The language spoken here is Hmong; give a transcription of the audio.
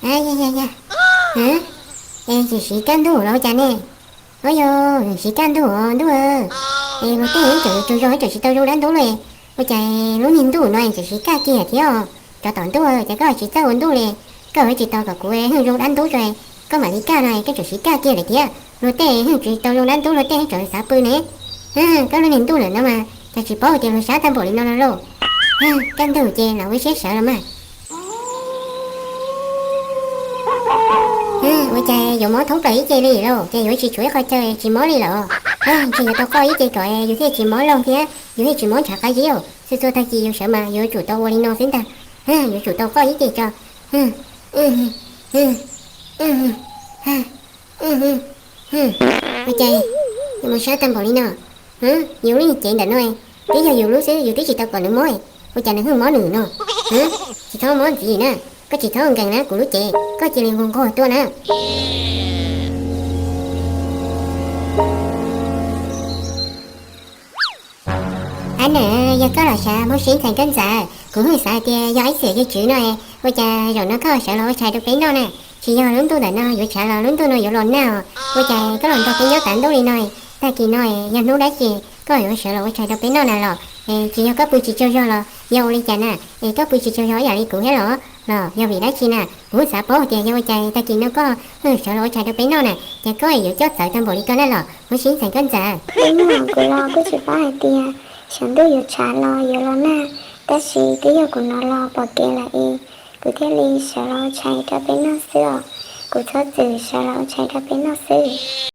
Yog, yog, yog. Es tseem siv kaj ntug los ua cas ne? Au yog, siv kaj ntug os ntuj. Es luag tej tseem tsaug zog tseem tsis tau zoo dab ntub li. Ua cas lub niag ntuj no tseem siv kaj kiag thiab os? Rov tom ntuj ces koj tsis txawj ua ntuj li. Koj tsis tau kom kuv zoo dab ntub tso, koj mam li kaj no koj tseem siv kaj kiag lawm thiab. Luag tej tsis tau zoo dab ntub luag tej tseem xav pw ne. Koj lub niag ntuj lawm no mas cas tsis paub tias luag sab tag npaum li no no lauj. Kaj ntug ces los ua siab sawv los mas. Ua cas yuav mob thoob plaws ib ce li lauj, ces yuav tsis tshuav ib qho chaw tsis mob li lawm. Ntshe yuav tau qoj ib ce kom yus thiaj tsis mob loog thiab yus thiaj tsis mob ntshav qab zib. Txhua txhua tag kis yus sawv mas yuav tsum tau ua li no xwb ntag. Yuav tsum tau qoj ib ce tso. Ua cas yuav mob sab tag npaum li no? Yus lub cev ntawm no twb yog yus lub xwb, yus twb tsis tau kom nws mob, ua cas nws ho mob nws no? Tsis txhob mob ntxiv na, koj tsis txhob nkees na kuv lub cev, koj cia li nquag nquag tuaj na. Ab na, yog koj los sawv Hmoob Sib ntxhais Nkauj Ntxawm, kuv yeej xav tias yog ib txwm yog tswv no, ua cas zaum no koj sawv los ua tshais rau peb noj na? Tsis yog lub ntuj ntawm no yuav tshav los lub ntuj no yuav los nag os, ua cas koj los nrog peb nyob tas ntuj li no? Tag kis no yog hnub dab tsi koj yuav sawv los ua tshais rau peb noj na los? Tsis yog koj pw tsis tsaug zog los yog ua li cas na? Es koj pw tsis tsaug zog ib yam li kuv thiab los? Los yog vim dab tsi na? Kuv xav paub tias yog ua cas tag kis no koj sawv los ua tshais rau peb noj na, ces koj yuav coj txawv tag npaum li koj na los Hmoob Sib ntxhais Nkauj Ntxawm. Kuv los kuj tsis paub hais tias sawv ntuj yuav tshav los yuav los nag, tab sis twb yog kuv hnov los pom kev lawm es kuv thiaj li sawv los ua tshais rau peb noj xwb os. Kuv txhob txwm sawv los ua tshais rau peb noj xwb.